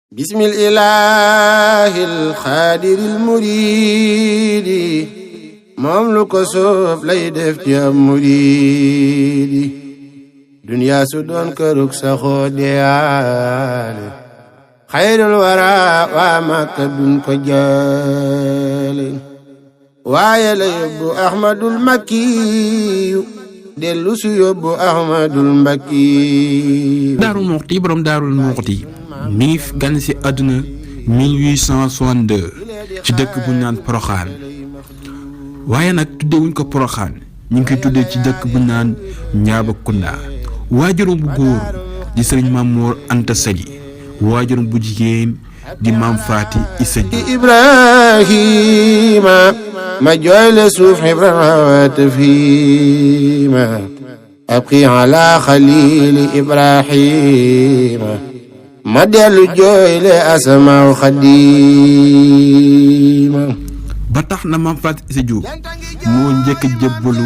bismil ilaahil xaadiril muriidi moom lu ko soob lay def ci am muriidi duniyaa su doon kërug saxoo deyaale xayrul wara waa Makka duñ ko jaale waaye la yóbbu Ahmadul Makkiyu dellu su yóbbu Ahmadul Mbakkiyu. Daaru Muxti borom Daarul Muxti mi ngi gan si àdduna 1862 ci dëkk bu ñu naan Poroxaan waaye nag tuddewuñ ko Poroxaan ñu ngi koy tuddee ci dëkk bu ñu naan Njaabakunda. waajuram bu góor di sëriñ Maam Moor Anta Sali waajuram bu jigéen di Maam Faati Isa Ibrahima ma jooyle suuf Ibrahima tafhima abqi ala xalili Ibrahima ma dellu jooyle asamaaw xadima. ba tax na Maam Faati Isa Jóob moo njëkk a jébbalu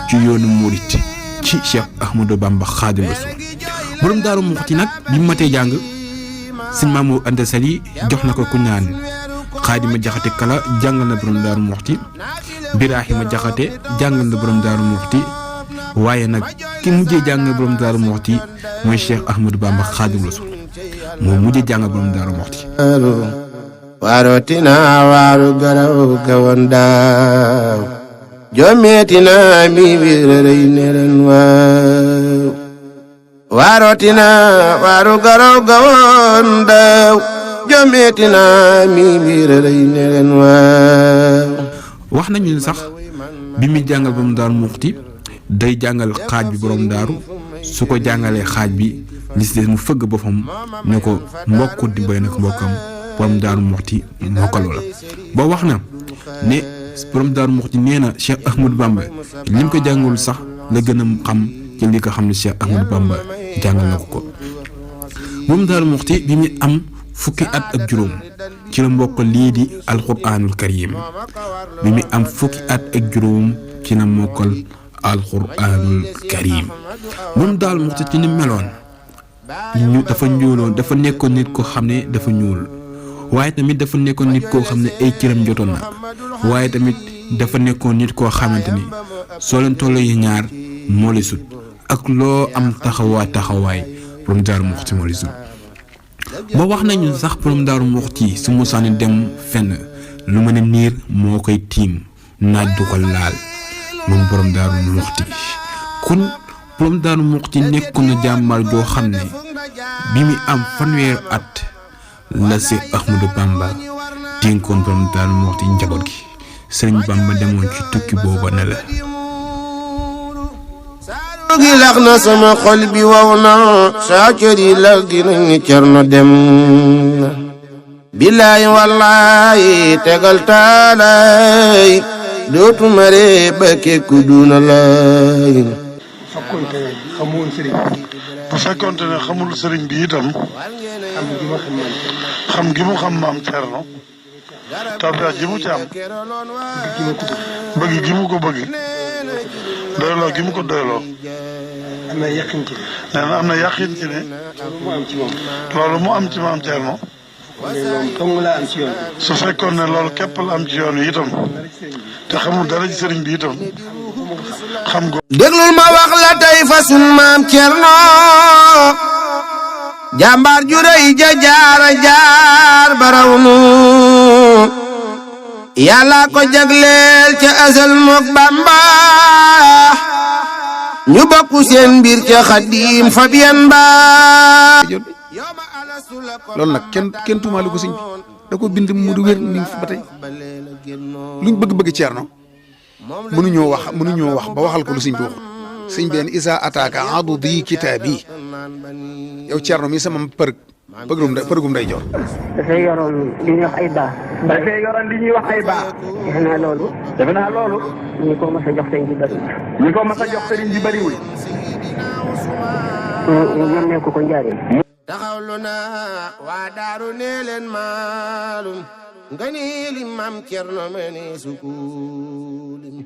ci yoonu murit ci Cheikh Ahmadou Bamba Xaadimu Rasuul. borom Daaru Muxti nag bi mu matee jàng sëñ Maam Moor Anta Sali jox na ko ku ñaan Xaadima Jaxate Kala jàngal na borom Daaru Muxti, Birahima Jaxate jàngal na borom Daaru Muxti, waaye nag ki mujjee jàng borom Daaru Muxti mooy Cheikh Ahmadou Bamba Xaadimu Rasuul moo mujjee jàng borom Daaru Muxti. waarotina waaru garaw gawoon daaw joomeetina mi biir rëy ne leen waaw waarotina waaru garaw gawoon daaw joomeetina mi biir rëy ne leen waaw. wax nañu sax bi muy jàngal borom Daaru Muxti day jàngal xaaj bi borom daaru su ko jàngalee xaaj bi li si des mu fëgg boppam ne ko mbokku di bay nag mbokkam borom Daaru Muxti mokkaloo la. boo wax na ne borom Daaru Muxti nee na Cheikh Ahmadou Bamba lim ko jàngalul sax la gën a xam ci li ko xam ne Cheikh Ahmadou Bamba jàngal na ko. borom Daaru Muxti bi muy am fukki at ak juróom ci la mbokk lii di alxuraanul karim bi muy am fukki at ak juróom ci la mokkal alxuraanul karim. borom Daaru Muxti ci ni meloon dafa ñuuloon, dafa nekkoon nit koo xam ne dafa ñuul. waaye tamit dafa nekkoon nit koo xam ne ay cëram jotoon na waaye tamit dafa nekkoon nit koo xamante ni soo leen tolloo yi ñaar moo lay sut ak loo am taxawaay borom Daaru Muxti moo lay sut. ba wax nañu sax borom Daaru Muxti su musaani dem fenn lu mën a niir moo koy tiim naaj du ko laal moom borom Daaru Muxti. kon borom Daaru Muxti nekkoon na jàmbaar joo xam ne bi muy am fanweer at la Seex Ahmadou Bamba dénkoon borom Daaru Muxti njaboot gi. Sëriñ Bamba demoon ci tukki booba ne la gi lax na sama xol bi wow na saa cër yi lal dinañu Cerno dem na billaay wallaay tegal taalay dootuma ree ba kekku duna lay. bu fekkoonte ne xamul sëriñ bi itam xam gi mu xam maam Cerno tawfeex ji mu ci am bëgg gi mu ko bëgg doyloo gi mu ko doyloo nee na am na yàqin ci ne loolu mu am ci maam Cerno su fekkoon ne loolu képp la am ci yoon wi itam te xamul dara ci sëriñ bi itam xam go déglul ma wax la tey fa sun maam Cerno jàmbaar ju rëy ja jaar baraw nu yàlla ko jagleel ca asal mook Bamba ñu bokku seen mbir ca Xaadim Fabian ba. loolu nag kenn tuumaalu ko sëñ bi da ko bind mu du wér ni ba tey luñ bëgg Cerno mënuñoo wax ba waxal ko lu sëñ bi waxul. sëñ bi isa ataaka adu di kitaabi yow Cerno mi sama përgum day joor. dafay yoroon li ñuy wax ay baax. defe naa loolu. ñi ko mas a jox sëriñ bi bëriwul. ñoom ne ko njaaree. taxawlu naa waa daaru nee leen maalum nga nii li maam Cerno mene sukulim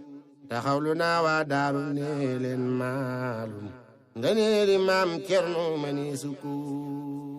taxawlu naa waa daaru nee leen maalum nga nii li maam Cerno mene sukulim